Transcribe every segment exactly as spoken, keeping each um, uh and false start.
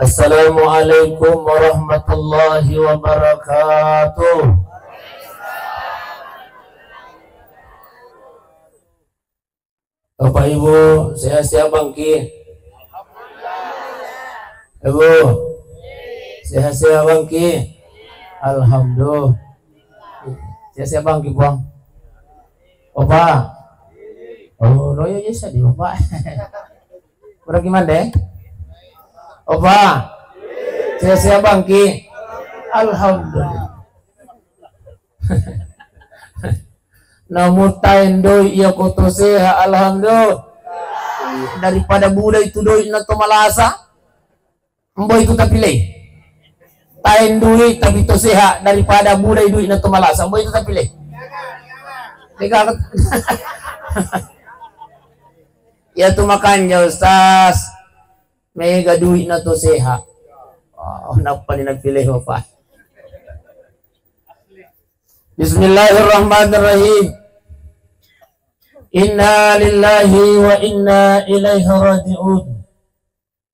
Assalamualaikum warahmatullahi wabarakatuh. Bapak Ibu, sehat-sehat bangki? Ibu, sehat-sehat bangki? Alhamdulillah. Sehat-sehat bangki, Bang? Bapak? Oh, loyo jasa di Bapak. Berarti mande? Bapak? Sehat-sehat bangki? Alhamdulillah. Namu taendoi iya ko to sehat, alhamdulillah. Daripada budai tu doi na to malasa, mbo itu tapilei. Taendoi tapi to sehat daripada budai doi na to malasa, mbo itu tapilei. Tega. Iya tu makanja Ustaz. Mega doi na to sehat. Oh, nappa ni napilei Bapak? Bismillahirrahmanirrahim. Inna lillahi wa inna ilaihi raji'un.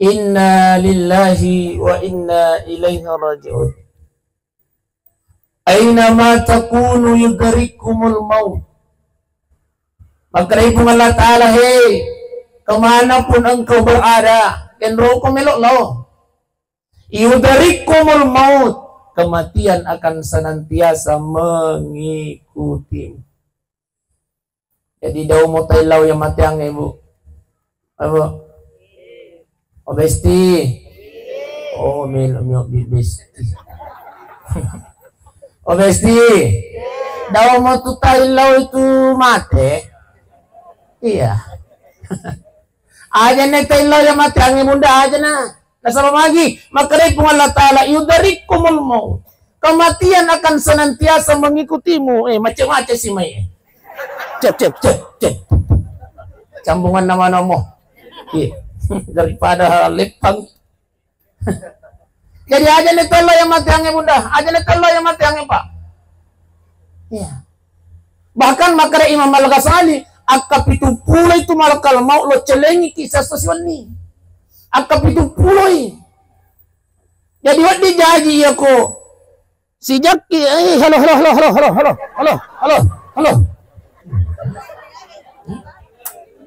Inna lillahi wa inna ilaihi raji'un. Aina ma takunu yudrikkumul maut. Makkedai Puang Allah Ta'ala, "Hei, kemanapun engkau berada, kenroko melo lao. Yudrikkumul maut, kematian akan senantiasa mengikutimu." Jadi, dau mo taillau ya mateang, Ibu. Apa? Oh, besti. Oh, melo, melo, bi-, besti. Oh, besti. Dau mo tu taillau itu mate. Iya. Aja ne taillau ya mateang, Bunda, aja na. Nasaba magi, makkedai Puang Allah Ta'ala, "Yudrikkumul maut." Kematian akan senantiasa mengikutimu. Eh, macam-macam sih, mai. Cep, cep, cep, cep. Sambungan nama nomo. Iya. Daripada lepang. Jadi aja ne tello yang mateangnge, Bunda. Aja ne tello yang mateangnge, Pak. Iya. Bahkan makkeda Imam Al-Ghazali, akka pitu pulo itu malakal maut lo celengi ki siesso siwenni. Akka pitu pulo i. Jadi wedding jaji iya ko sijakki, eh, halo, halo, halo.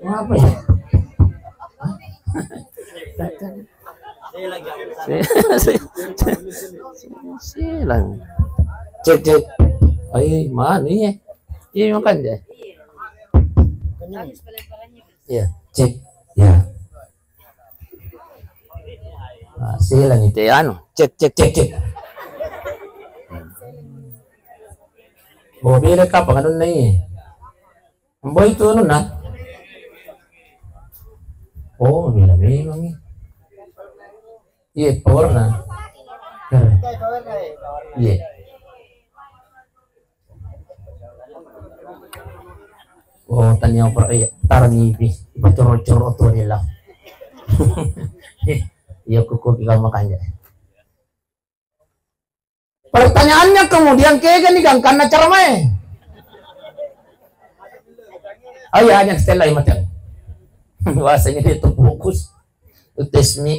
Apa ya? Silang. Cek, cek. Ai, mana ya? Iya, makan deh. Iya, cek. Ya. Ah, silang itu ya, anu. Cek, cek, cek, cek. Mobil kapang anu nai. Mboi tu anu na. Oh, bila memang. Iya, power na. Iya. Oh, tania oper, iya, tarang ipi, ipacoro-coro tu adalah. Iya, kuku kita makanya. Pertanyaannya kemudian, kega ni gangkanna cara main? Oh iya, aja stella yang mati. Bahasanya dia tuh fokus. Itu tes mi.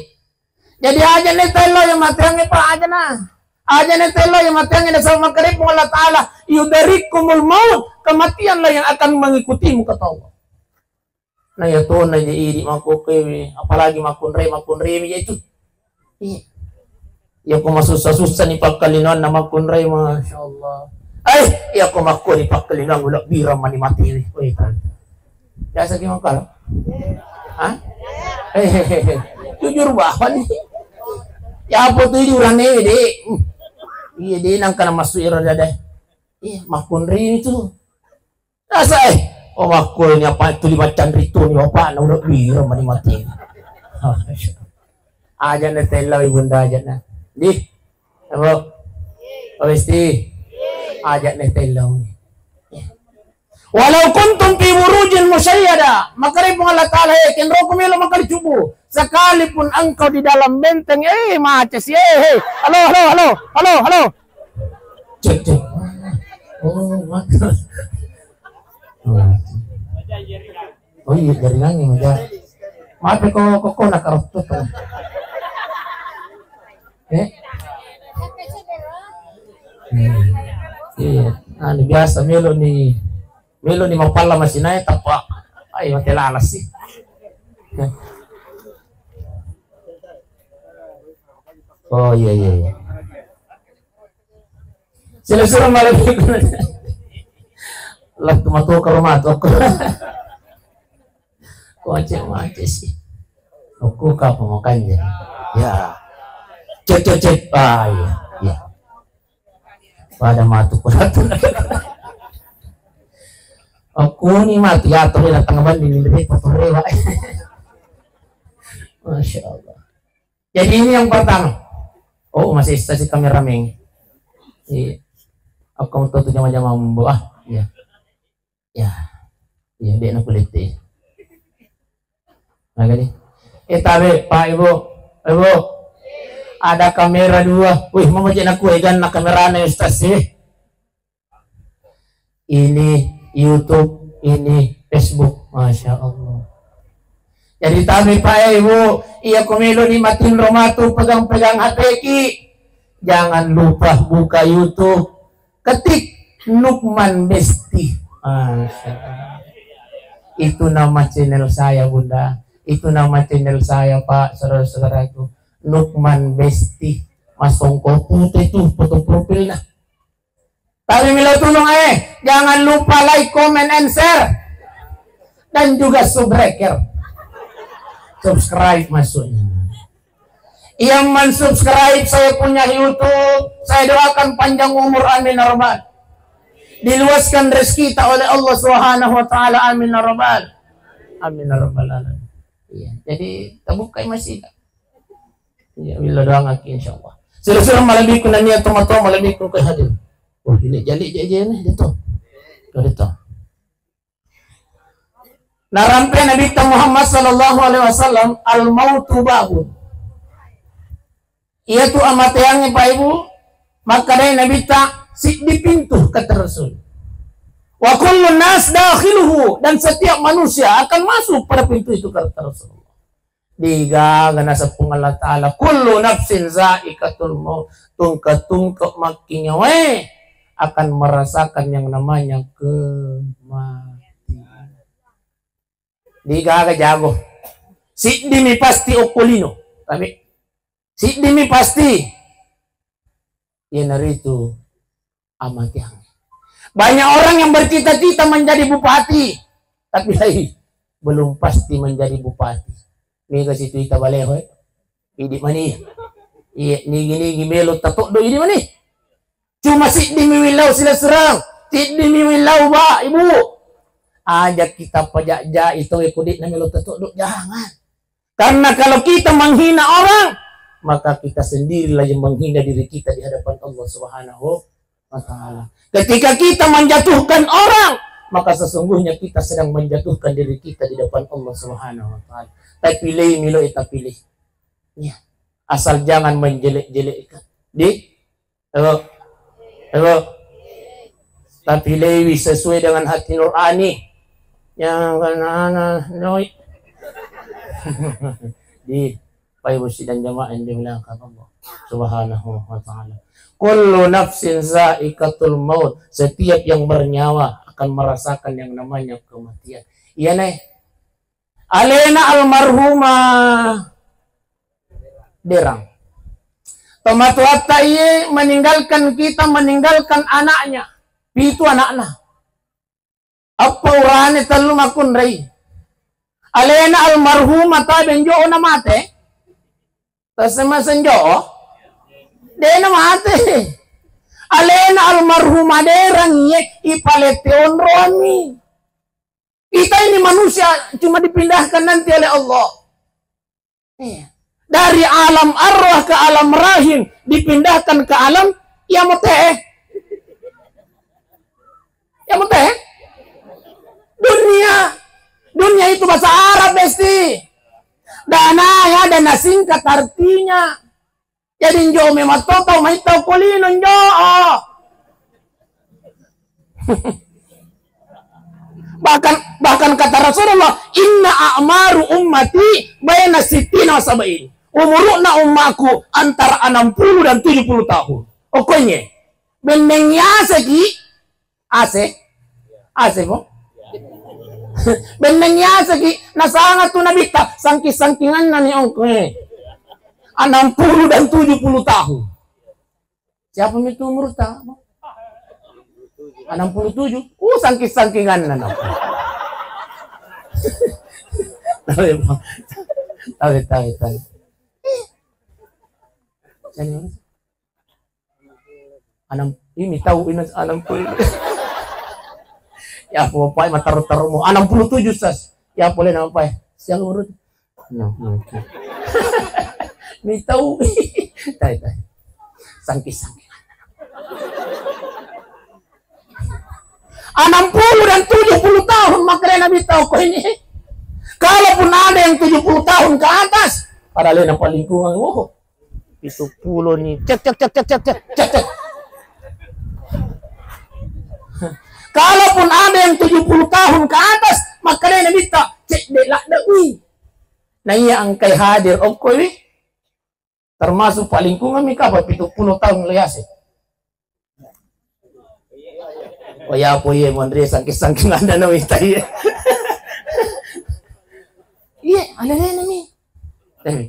Jadi aja ne tello yang mateangnge, Pak, aja na. Aja ne tello yang mateangnge, nasaba makkeda Puang Allah Ta'ala, "Yudrikkumul maut," kematianlah yang akan mengikutimu, kata Allah. Nah, ya to, na je idi makkokkoe, apalagi makkunrai, makkunrai mi je itu. Iya. Iya ko masussa-sussa ni pakkalinoanna makkunrai, Masya Allah. Eh, iya ko makko ni pakkalinoang ulebbireng mani mati. Weh, kan. Biasa ki makkala? Hah? Eh, eh, eh, eh. Jujur bawa ni. Ya apa tu jurang ni, Dek? Hmm. Iya, Dek, nangka na masuk iro dada. Iya, makkunrai itu. Rasa, eh, oh, makko ni apa tuli macam ritu ni bapak na ulebbireng mani mati. Aja ne tello, Ibunda, aja na. Di. Apa? Westi. Aja ne tello. Walau kuntum fi burujin musyayyada, makkeda Puang Allah Ta'ala, eh, kenroko melo makkalicubu. Sekalipun engkau di dalam benteng, eh, macet sih, eh, eh. Halo, halo, halo, halo, halo. Cek, cek. Oh, maka. Oh. Oh iya, jaringannya, Maja. Maaf ya, kok, kok, kok, nak kerotot, ya. Eh? Hmm. Iya, anu biasa melo ni, melo ni mapalla masinae tappa. Ai mate lalas sih. Oh iya, iya, iya. Sila-sila malam minggu. Lah, tu matu ke rumah tu aku. Kocek macet sih. Aku kapan makan je? Ya. Cek, cek, cek. Ah, iya. Iya. Pada matu kuratu. Aku ni matu ya, tuh datang banding ini, foto rewa. Masya Allah. Jadi ini yang pertama. Oh, masih sesi kameramen. Iya. Aku mau tuh jama-jama membawa. Ah, iya. Ya. Iya, dia nak kulit deh. Nah, gini. Eh, tabe, Pak, Ibu. Ibu. Ada kamera dua. Wih, mau aja nak kue gan nak kameranya Ustaz sih. Ini YouTube, ini Facebook. Masya Allah. Jadi tabe, Pak, Ibu, iya ko melo ni matinro matu pegang-pegang H P ki. Jangan lupa buka YouTube. Ketik Lukman Besti. Masya Allah. Itu nama channel saya, Bunda. Itu nama channel saya, Pak, saudara-saudaraku. Lukman Besti. Masongko pute tu foto profilnya. Tapi melo tulung, eh, jangan lupa like, comment, and share. Dan juga subscribe. Subscribe maksudnya. Yang mensubscribe saya punya YouTube, saya doakan panjang umur, amin ya rabbal. Diluaskan rezeki kita oleh Allah Subhanahu wa taala, amin ya rabbal. Amin ya rabbal alamin. Iya, jadi terbuka masih. Iya, bila doang aki insyaallah. Sudah-sudah malam minggu nanya teman-teman malam minggu ke hadir. Oh, ini jadi je nih dia tuh. Dia tuh. Narampe Nabi Muhammad sallallahu alaihi wasallam, "Al mautu babun." Iya tu amateangnge, Pak Ibu, maka dari Nabi ta siddi pintu, kata Rasul. "Wa kullu nas dakhiluhu," dan setiap manusia akan masuk pada pintu itu, kata Rasulullah. Digaga naseng Puang Allah Ta'ala, "Kullu nafsin zaikatul maut." Tungke-tungke makkinyawae akan merasakan yang namanya kematian. Digaga jago. Siddimi pasti okko lino. Tapi siddimi pasti. Iyanaritu amateangnge. Banyak orang yang bercita-cita menjadi bupati, tapi hai, belum pasti menjadi bupati. Mega situ ita baleho, eh. Idi mani. Iya, nigi-nigi melo tatoddo idi mani. Cuma siddimi willau silasurang, siddimi willau ba ibu. Aja kita pajak-jai tau e kudikna melo tatoddo, jangan. Karena kalau kita menghina orang, maka kita sendirilah yang menghina diri kita di hadapan Allah Subhanahu wa Ta'ala. Ketika kita menjatuhkan orang, maka sesungguhnya kita sedang menjatuhkan diri kita di depan Allah Subhanahu wa Ta'ala. Tapi lei milo, eh, tapi lei. Ya. Asal jangan menjelek-jelekkan. Di Elo. Elo. Tapi lewi sesuai dengan hati nurani. Yang kena noi. Di Bapak Ibu sidang jamaah yang dimuliakan Allah Subhanahu wa Ta'ala. Kullu nafsin zaikatul maut. Setiap yang bernyawa akan merasakan yang namanya kematian. Iya, Nay. Alena almarhumah Derang. Tomatoatta iye meninggalkan kita, meninggalkan anaknya. Pitu anakna. Eppa urane, tellu makkunrai. Alena almarhumah tabe njo'o na mate. Tasema senjo'o. De na mate. Alena almarhumah Derang iye ipalette onroanni. Kita ini manusia cuma dipindahkan nanti oleh Allah. Iya. Dari alam arwah ke alam rahim, dipindahkan ke alam, ya muteh. Ya muteh. Dunia, dunia itu bahasa Arab, Besti. Dana ya, dana singkat artinya. Jadi njo memang tau maittau ko lino njo. Bahkan, bahkan kata Rasulullah, "Inna a'maru ummati baina sittina wa sab'in." Umuru'na ummaku antara enam puluh dan tujuh puluh tahun. Okkonye, benneng yaseki, ase, ase mo. Benneng yaseki, nasanga tu nabitta, sangking-sangkinganna ni ongko, eh. Enam puluh dan tujuh puluh tahun. Siapa mi tu umur ta? Enam puluh tujuh. Uh, sangking-sangkinganna, no. Tabe, tabe, tabe, tabe. Enam, ini tahu ini enam puluh. Ya, apa, apa, mataru tarumu. Enam puluh tujuh, sas. Ya, boleh nama, Pak. Siapa urut? No, no, oke. Mi tau. Tai, tai. Sangki, sangki. Enam puluh dan tujuh puluh tahun, makanya Nabi tahu kau ini. Kalaupun ada yang tujuh puluh tahun ke atas, pada lena paling kurang, oh, pitu pulo ni. Cek, cek, cek, cek, cek, cek, cek, cek. Kalaupun ada yang tujuh puluh tahun ke atas, makanya Nabi tak cek dek lak dek wi. Nah, iya engkai hadir, okkoi wi. Termasuk palingkungan mi kapa pitu pulo tahun lease. Oh ya, apa iya, Mondre, sangking-sangking ada no wita iya. Iya, ada lena mi. Eh.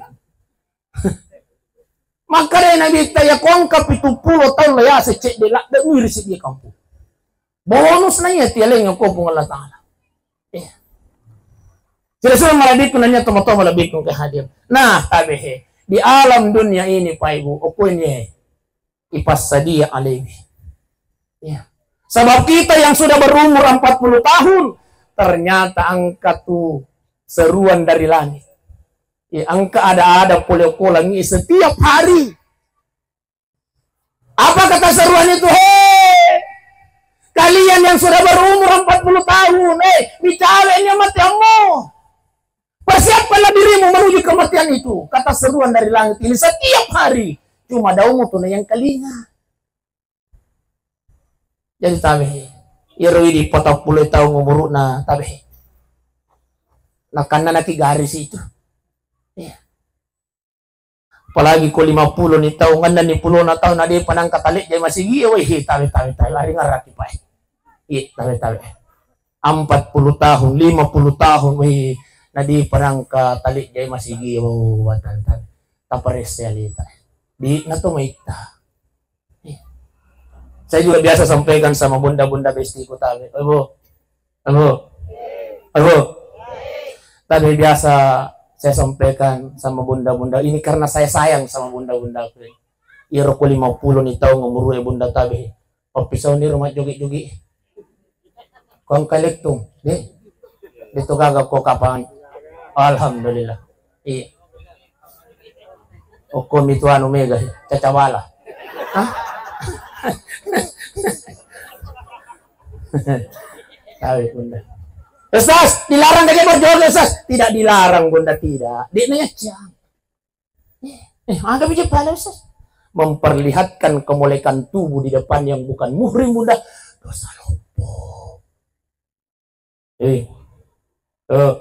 Makkedai Nabitta, iya ko engka pitu pulo taung lease cedde ladde mui ri seddie kampung. Bonus na iya tialeng ko Puang Allah Taala. Iya. Sila-sila malebbiku nanya tomatoa malebbiku ke hadir. Nah, tabe he. Di alam dunia ini, Pak Ibu, okko ini he. Ipassadia alaihi. Iya. Sebab kita yang sudah berumur empat puluh tahun, ternyata engka tu seruan dari langit. Iya, engka ada-ada pole ko langi setiap hari. Apa kata seruan itu? Hei, kalian yang sudah berumur empat puluh tahun, eh, micawe ni matiammu. Persiapkanlah dirimu menuju kematian itu. Kata seruan dari langit ini setiap hari. Cuma daumu tu na yang kalinga. Jadi tabe he. Iyaro idi patappulo taung umuru'na tabe he. Nakanna naki garis itu. Iya. Apalagi ko lima pulo ni taung, enneng ni pulona taung, na depa nangka talejjai masigi, weh, tabe, tabe, tabe, lari ngaraki pae. Iya, tabe, tabe. Empat puluh tahun, lima puluh tahun, weh, na depa nangka talejjai masigi, oh, watan tabe. Taparesse alita. Di, na to maitta. Saya juga biasa sampaikan sama bunda-bunda bestiku tabe. Abu, abu, abu. Tabe biasa saya sampaikan sama bunda-bunda ini karena saya sayang sama bunda-bundaku. Iyaro ko lima pulo ni taung umurue bunda tabe. Pappisau ni rumah jogi-jogi. Ko engka lettung, de. De to gaga ko kapang. Alhamdulillah. Iya. Okko mi tu anu mega, cacabala. Hah? Tabe, Bunda. Ustaz, dilarang gak berjoget, Ustaz? Tidak dilarang, Bunda, tidak. Dia nanya, Eh, aga bija pale, Ustaz? Memperlihatkan kemolekan tubuh di depan yang bukan muhrim, Bunda. Dosa loppo. Eh. Eh.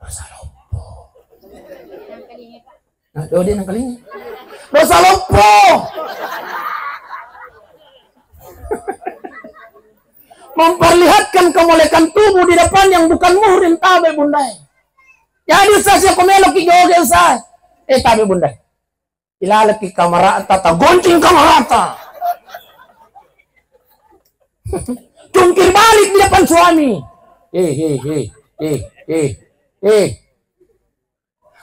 Dosa loppo. Nah, oh, dia nangkalinga. Dosa loppo. Memperlihatkan kemolekan tubuh di depan yang bukan muhrim, tabe, Bunda. Jadi, Ustaz, ya, ko meloki joget, Ustaz. Eh, tabe, Bunda. Ilalaki kamarata, tagoncing kamarata. Cungkir balik di depan suami. Eh, eh, eh, eh, eh, eh.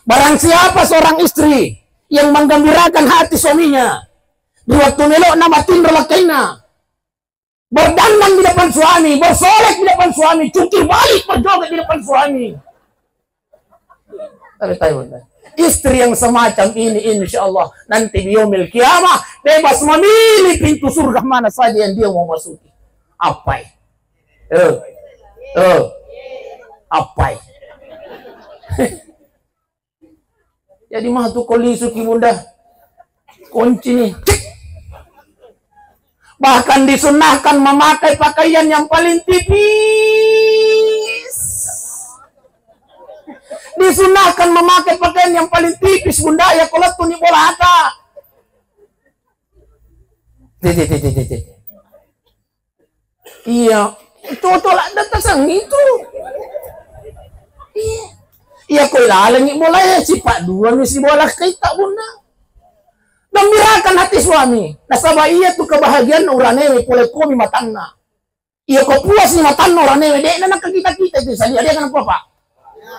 Barang siapa seorang istri yang menggembirakan hati suaminya, di waktu melo'na matinro lakkainna, berdangdang di depan suami, bersolek di depan suami, cungkir balik berjoget di depan suami. Tapi tahu, istri yang semacam ini, insya Allah, nanti di yaumil kiamah, bebas memilih pintu surga mana saja yang dia mau masuki. Apai? Eh, eh, apai? Jadi matu ko lisuki, Bunda. Kunci ni. Cek. Bahkan disunnahkan memakai pakaian yang paling tipis. Disunahkan memakai pakaian yang paling tipis, Bunda, ya, kalau tu ni bolata. Tete, tete, tete. Iya, cocok lah, datang itu. Iya. Iya, koi lalengi bola ya, sipak dua mi si bola kita, Bunda. Gembirakan hati suami. Nasaba iya tu kebahagiaan uranewe pole komi matanna. Iya ko puas ni matanna uranewe, de'na nakakita-kita itu sadia, dia kenapa, Pak?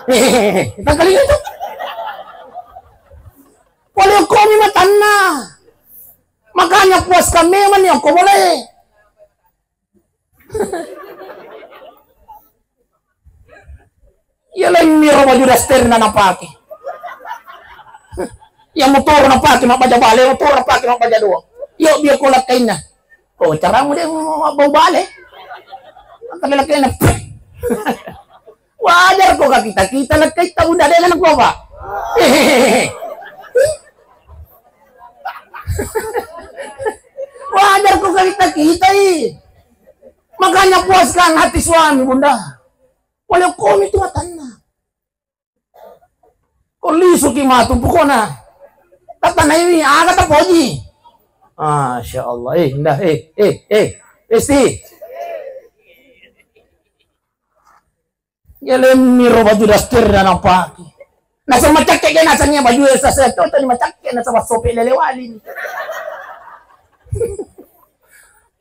Hehehe, tangkalinga itu. Pole komi matanna. Makanya puaskan memang ni ko boleh. Iya, lainni ro baju dasterna napake. Iya, motor napake mabbaja bale, motor napake mabbaja doang. Iya, biar ko lakkainna. Oh, caramu deh mau bau bale. Angka lakkainna. Wajar ko kakita-kita lakkaitta, Bunda, deh, kan ko apa? Wajar ko kakita-kita i. Makanya puaskan hati suami, Bunda. Pole komi tu matanna. Ko lisuki matu pokona. Tatanaiwi aga tapoji. Masya Allah. Eh, nda, eh, eh, eh. Esti. Ya, lainni ro baju daster dan apa? Naseng macakke ge, naseng iya baju sasa, cocok ni macakke, naseng sope lele wali.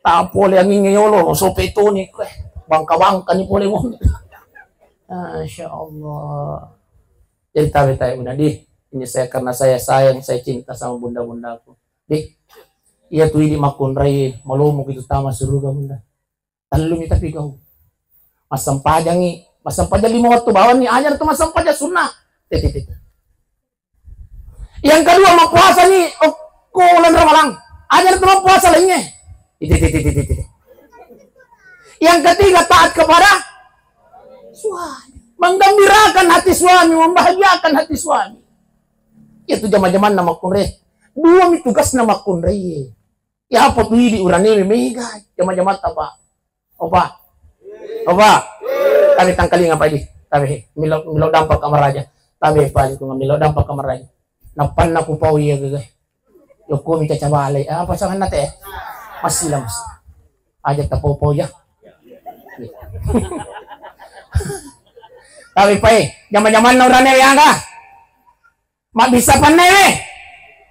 Tapole angingnge yolo, sope toni, eh, bangka-bangka ni pole wong. Masya Allah. Jadi tabe-tabe, Bunda, di, ini saya, karena saya sayang, saya cinta sama bunda-bundaku. Di, iya tu idi makkunrai, malomo itu tama suruga, Bunda. Tellumi tapi kau. Massempajangi, massempajang lima waktu bawanni, aja tu massempajang sunnah. Tete, tete. Yang kedua, mappuasa ni okko uleng Ramalang. Aja tu mappuasa lainnya. Tete, tete, tete, tete. Yang ketiga, taat kepada suami. Menggembirakan hati suami, membahagiakan hati suami. Itu jama-jamanna makkunrai. Dua mi tugasna makkunrai. Ya, apa tu idi uranewe mega, jama-jamatta, Pak. Opa. Opa. Tapi tangkalinga, Pak, idi. Tapi, milo, milo dampak kamaraja. Tapi, Pak, milo dampak kamaraja. Nappanna ku pau iya, gege. Yokko mi caca bale. Eh, apa sanganna te? Masih lah, masih. Aja tapau-pau ya. Tapi, Pak, eh, jama-jamanna uranewe aga. Mabbissa pannewe.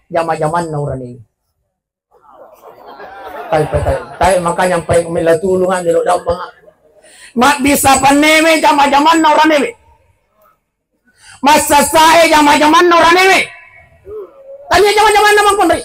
Jama-jamanna uranewe. Tai, tai, tai, tai, makanya pai melo tulung, melo dampeng. Mabbissa pannewe, jama-jamanna uranewe. Massassae, jama-jamanna uranewe. Tania jama-jamanna makkunrai.